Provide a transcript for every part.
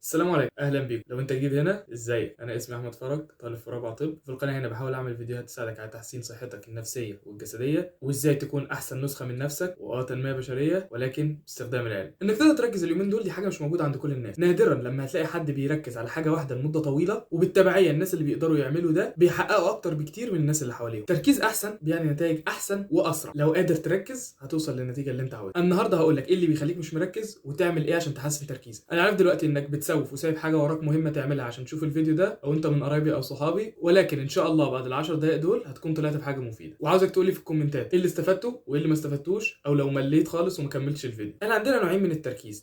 السلام عليكم، اهلا بيكم. لو انت جديد هنا، ازيك؟ انا اسمي احمد فرج، طالب في رابعه طب. في القناة هنا بحاول اعمل فيديوهات تساعدك على تحسين صحتك النفسية والجسدية، وازاي تكون احسن نسخه من نفسك، تنمية بشرية ولكن باستخدام العلم. انك تقدر تركز اليومين دول دي حاجة مش موجودة عند كل الناس. نادرا لما هتلاقي حد بيركز على حاجة واحدة لمدة طويله، وبالتبعيه الناس اللي بيقدروا يعملوا ده بيحققوا اكتر بكتير من الناس اللي حواليهم. تركيز احسن بيعني نتائج احسن واسرع. لو قادر تركز هتوصل للنتيجة اللي انت عاوزها. النهارده هقول لك ايه اللي بيخليك مش مركز وتعمل ايه عشان تحسن تركيزك. انا عارف دلوقتي انك بتسوف وسايب حاجة وراك مهمة تعملها عشان تشوف الفيديو ده، او انت من قرايبي او صحابي، ولكن ان شاء الله بعد ال10 دقائق دول هتكون طلعت بحاجة مفيدة. وعاوزك تقولي في الكومنتات ايه اللي استفدته وايه اللي ما استفدتوش، او لو مليت خالص وما كملتش الفيديو. احنا عندنا نوعين من التركيز: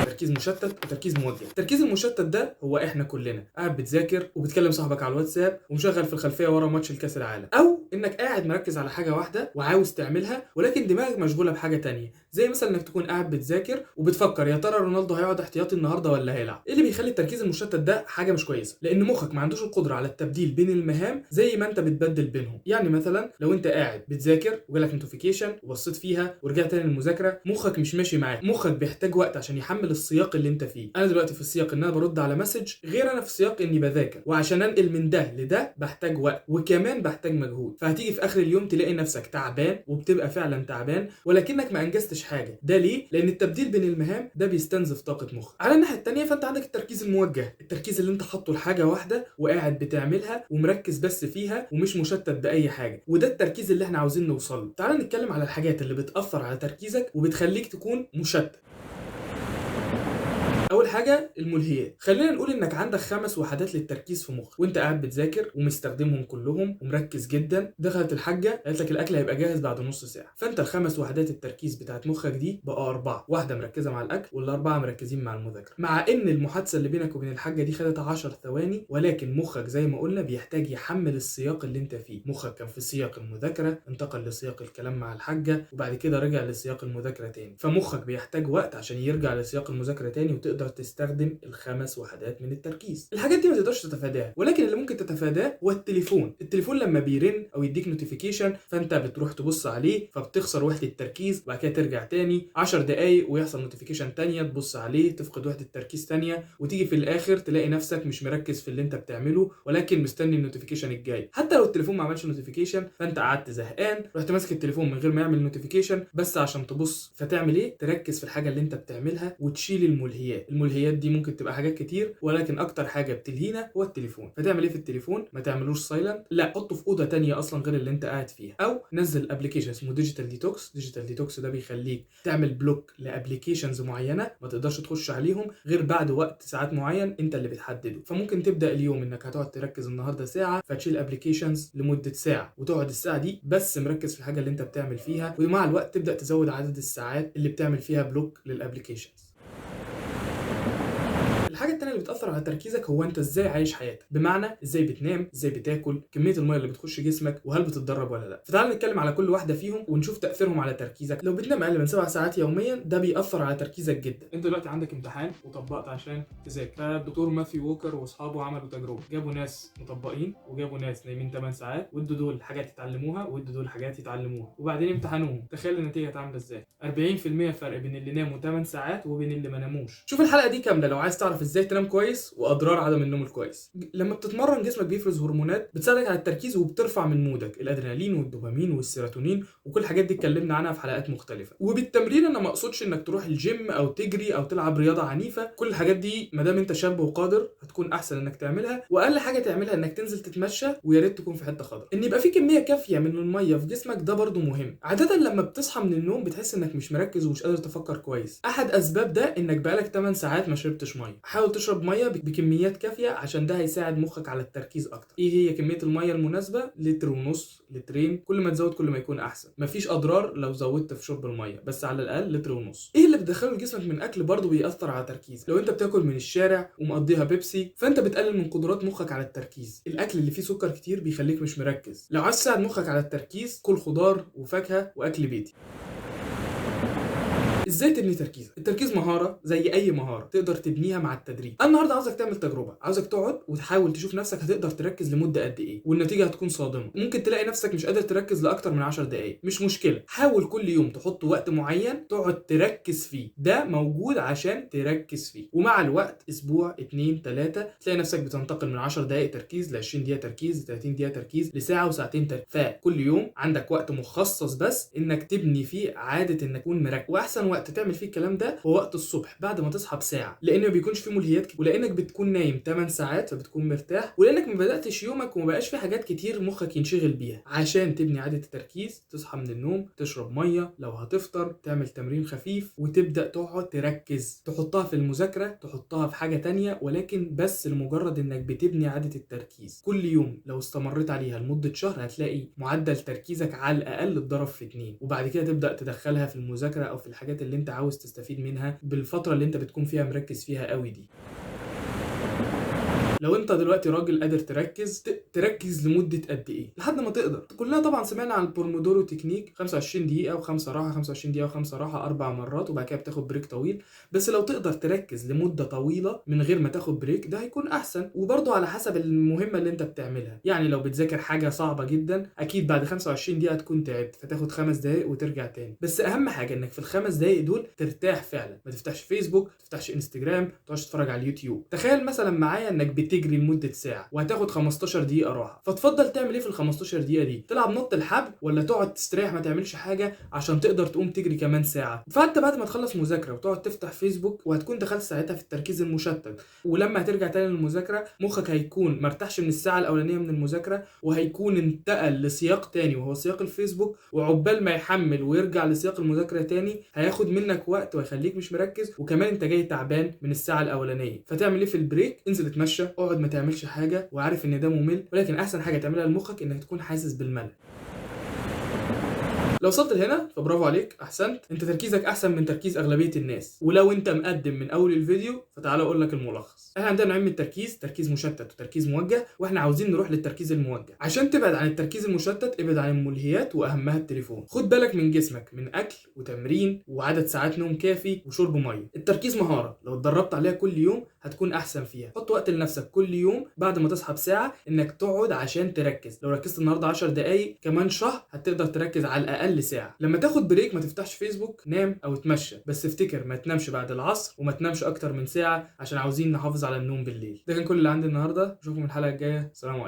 تركيز مشتت وتركيز موجه. التركيز المشتت ده هو احنا كلنا قاعد بتذاكر وبتكلم صاحبك على الواتساب ومشغل في الخلفية ورا ماتش الكاس العالم، او انك قاعد مركز على حاجة واحدة وعاوز تعملها ولكن دماغك مشغولة بحاجة تانية، زي مثلا انك تكون قاعد بتذاكر وبتفكر يا ترى رونالدو هيقعد احتياطي النهارده ولا هيلعب. ايه اللي بيخلي التركيز المشتت ده حاجة مش كويسة؟ لان مخك ما عندوش القدرة على التبديل بين المهام زي ما انت بتبدل بينهم. يعني مثلا لو انت قاعد بتذاكر وجالك notification وبصيت فيها ورجعت تاني للمذاكره، مخك مش ماشي معاك. مخك بيحتاج وقت عشان يحمل السياق اللي انت فيه. انا دلوقتي في السياق ان انا برد على message، غير انا في سياق اني بذاكر، وعشان انقل من ده لده بحتاج وقت وكمان بحتاج مجهود. فهتيجي في اخر اليوم تلاقي نفسك تعبان، وبتبقى فعلا تعبان ولكنك ما انجزتش حاجة. ده ليه؟ لان التبديل بين المهام ده بيستنزف طاقة مخك. على الناحية الثانية فانت عندك التركيز الموجه، التركيز اللي انت حاطه لحاجة واحدة وقاعد بتعملها ومركز بس فيها ومش مشتت باي حاجة، وده التركيز اللي احنا عاوزين نوصل له. تعال نتكلم على الحاجات اللي بتاثر على تركيزك وبتخليك تكون مشتت. اول حاجة الملهيات. خلينا نقول انك عندك 5 وحدات للتركيز في مخك، وانت قاعد بتذاكر ومستخدمهم كلهم ومركز جدا. دخلت الحاجة قالت لك الاكل هيبقى جاهز بعد نص ساعة، فانت ال5 وحدات التركيز بتاعت مخك دي بقى 4، واحدة مركزه مع الاكل وال4 مركزين مع المذاكرة. مع ان المحادثة اللي بينك وبين الحاجة دي خدت 10 ثواني، ولكن مخك زي ما قلنا بيحتاج يحمل السياق اللي انت فيه. مخك كان في سياق المذاكرة، انتقل لسياق الكلام مع الحاجة، وبعد كده رجع لسياق المذاكرة تاني. فمخك بيحتاج وقت عشان يرجع لسياق المذاكرة تاني وتقدر تستخدم ال5 وحدات من التركيز. الحاجات دي ما تقدرش تتفاداها، ولكن اللي ممكن تتفاداه هو التليفون. التليفون لما بيرن او يديك notification فانت بتروح تبص عليه، فبتخسر وحده التركيز، وبعد كده ترجع تاني 10 دقايق ويحصل notification تانية تبص عليه تفقد وحده التركيز تانية، وتيجي في الاخر تلاقي نفسك مش مركز في اللي انت بتعمله ولكن مستني ال notification الجاي. حتى لو التليفون ما عملش notification فانت قعدت زهقان، رحت ماسك التليفون من غير ما يعمل notification بس عشان تبص. فتعمل ايه؟ تركز في الحاجة اللي انت بتعملها وتشيل الملهيات. الملهيات دي ممكن تبقى حاجات كتير، ولكن اكتر حاجة بتلهينا هو التليفون. فتعمل ايه في التليفون؟ ما تعملوش silent، لا حطه في اوضة تانية اصلا غير اللي انت قاعد فيها، او نزل application اسمه Digital Detox. Digital Detox ده بيخليك تعمل block ل applications معينة ما تقدرش تخش عليهم غير بعد وقت ساعات معين انت اللي بتحدده. فممكن تبدا اليوم انك هتقعد تركز النهارده ساعة، فتشيل applications لمدة ساعة وتقعد الساعة دي بس مركز في الحاجة اللي انت بتعمل فيها، ومع الوقت تبدا تزود عدد الساعات اللي بتعمل فيها block لل applications. الحاجة التانية اللي بتأثر على تركيزك هو انت ازاي عايش حياتك، بمعنى ازاي بتنام، ازاي بتاكل، كمية المية اللي بتخش جسمك، وهل بتتدرب ولا لا. فتعال نتكلم على كل واحدة فيهم ونشوف تأثيرهم على تركيزك. لو بتنام اقل من 7 ساعات يوميا ده بيأثر على تركيزك جدا. انت دلوقتي عندك امتحان وطبقت عشان تذاكر، فالدكتور ماثيو ووكر واصحابه عملوا تجربة، جابوا ناس مطبقين وجابوا ناس نايمين 8 ساعات، وادوا دول حاجات يتعلموها وادوا دول حاجات يتعلموها، وبعدين امتحنوهم. تخيل النتيجة كانت عاملة ازاي؟ 40% فرق بين اللي ناموا 8 ساعات وبين اللي ما ناموش. شوف الحلقة دي كاملة لو عايز تعرف ازاي تنام كويس واضرار عدم النوم الكويس. لما بتتمرن جسمك بيفرز هرمونات بتساعدك على التركيز وبترفع من mood ك، الادرينالين والدوبامين والسيروتونين وكل الحاجات دي اتكلمنا عنها في حلقات مختلفة. وبالتمرين انا ما اقصدش انك تروح الجيم او تجري او تلعب رياضة عنيفة، كل الحاجات دي ما دام انت شاب وقادر هتكون احسن انك تعملها، واقل حاجة تعملها انك تنزل تتمشى، ويا ريت تكون في حتة خضراء. ان يبقى في كمية كافيه من المية في جسمك ده برضو مهم. عادة لما بتصحى من النوم بتحس انك مش مركز ومش قادر تفكر كويس. احد اسباب ده انك بقالك 8 ساعات ما شربتش مية. حاول تشرب مية بكميات كافيه عشان ده هيساعد مخك على التركيز اكتر. ايه هي كمية المية المناسبة؟ 1.5 لتر، 2 لتر، كل ما تزود كل ما يكون احسن. مفيش اضرار لو زودت في شرب المية، بس على الاقل 1.5 لتر. ايه اللي بتدخله لجسمك من اكل برضه بيأثر على تركيزك. لو انت بتاكل من الشارع ومقضيها بيبسي فانت بتقلل من قدرات مخك على التركيز. الاكل اللي فيه سكر كتير بيخليك مش مركز. لو عايز تساعد مخك على التركيز كل خضار وفاكهة واكل بيتي. ازاي تبني تركيزك؟ التركيز مهارة زي اي مهارة تقدر تبنيها مع التدريب. انا النهارده عاوزك تعمل تجربه، عاوزك تقعد وتحاول تشوف نفسك هتقدر تركز لمدة قد ايه، والنتيجة هتكون صادمه. ممكن تلاقي نفسك مش قادر تركز لاكتر من 10 دقائق، مش مشكلة، حاول كل يوم تحط وقت معين تقعد تركز فيه، ده موجود عشان تركز فيه. ومع الوقت اسبوع 2 3 تلاقي نفسك بتنتقل من 10 دقائق تركيز ل 20 دقيقة تركيز ل 30 دقيقة تركيز لساعة وساعتين تركيز. فكل يوم عندك وقت مخصص بس انك تبني فيه عادة انك تكون مركز. واحسن وقت تعمل فيه الكلام ده هو وقت الصبح بعد ما تصحى بساعة، لان ما بيكونش فيه ملهيات كتير، ولانك بتكون نايم 8 ساعات فبتكون مرتاح، ولانك ما بداتش يومك وما بقاش في حاجات كتير مخك ينشغل بيها. عشان تبني عادة التركيز تصحى من النوم، تشرب مية، لو هتفطر تعمل تمرين خفيف، وتبدا تقعد تركز، تحطها في المذاكرة، تحطها في حاجة تانية، ولكن بس لمجرد انك بتبني عادة التركيز. كل يوم لو استمريت عليها لمدة شهر هتلاقي معدل تركيزك على الاقل اتضرب في 2، وبعد كده تبدا تدخلها في المذاكرة او في الحاجات اللي انت عاوز تستفيد منها بالفترة اللي انت بتكون فيها مركز فيها قوي دي. لو انت دلوقتي راجل قادر تركز، تركز لمدة قد ايه؟ لحد ما تقدر. كلنا طبعا سمعنا عن ال Pomodoro technique، 25 دقيقة و5 راحة، 25 دقيقة و5 راحة، 4 مرات، وبعد كده بتاخد break طويل. بس لو تقدر تركز لمدة طويلة من غير ما تاخد break ده هيكون احسن، وبرضه على حسب المهمة اللي انت بتعملها. يعني لو بتذاكر حاجة صعبة جدا اكيد بعد 25 دقيقة تكون تعبت، فتاخد 5 دقائق وترجع تاني. بس اهم حاجة انك في ال5 دقائق دول ترتاح فعلا، ما تفتحش فيسبوك، ما تفتحش انستجرام، ما تقعدش تتفرج على اليوتيوب. تخيل مثلا معايا انك بتجري لمدة ساعة وهتاخد 15 دقيقة راحة، فتفضل تعمل ايه في ال 15 دقيقة دي؟ تلعب نط الحبل ولا تقعد تستريح ما تعملش حاجة عشان تقدر تقوم تجري كمان ساعة؟ فانت بعد ما تخلص مذاكرة وتقعد تفتح فيسبوك وهتكون دخلت ساعتها في التركيز المشتت، ولما هترجع تاني للمذاكرة مخك هيكون مرتاحش من الساعة الأولانية من المذاكرة، وهيكون انتقل لسياق تاني وهو سياق الفيسبوك، وعقبال ما يحمل ويرجع لسياق المذاكرة تاني هياخد منك وقت وهيخليك مش مركز، وكمان انت جاي تعبان من الساعة الأولانية. فتعمل ايه في ال break؟ انزل اتمشى، اقعد ما تعملش حاجة، وعارف ان ده ممل، ولكن احسن حاجة تعملها لمخك انك تكون حاسس بالملل. لو وصلت لهنا فبرافو عليك، احسنت، انت تركيزك احسن من تركيز اغلبية الناس. ولو انت مقدم من اول الفيديو فتعال اقول لك الملخص. احنا عندنا نوعين من التركيز، تركيز مشتت وتركيز موجه، واحنا عاوزين نروح للتركيز الموجه. عشان تبعد عن التركيز المشتت ابعد عن الملهيات واهمها التليفون. خد بالك من جسمك، من اكل وتمرين وعدد ساعات نوم كافي وشرب مية. التركيز مهارة، لو اتدربت عليها كل يوم هتكون احسن فيها. حط وقت لنفسك كل يوم بعد ما تصحى بساعة انك تقعد عشان تركز. لو ركزت النهارده 10 دقائق كمان شهر هتقدر تركز على الاقل ساعة. لما تاخد break ما تفتحش فيسبوك، نام او اتمشى، بس افتكر ما تنامش بعد العصر وما تنامش اكتر من ساعة عشان عاوزين نحافظ على النوم بالليل. ده كان كل اللي عندي النهارده، اشوفكم الحلقة الجاية، السلام عليكم.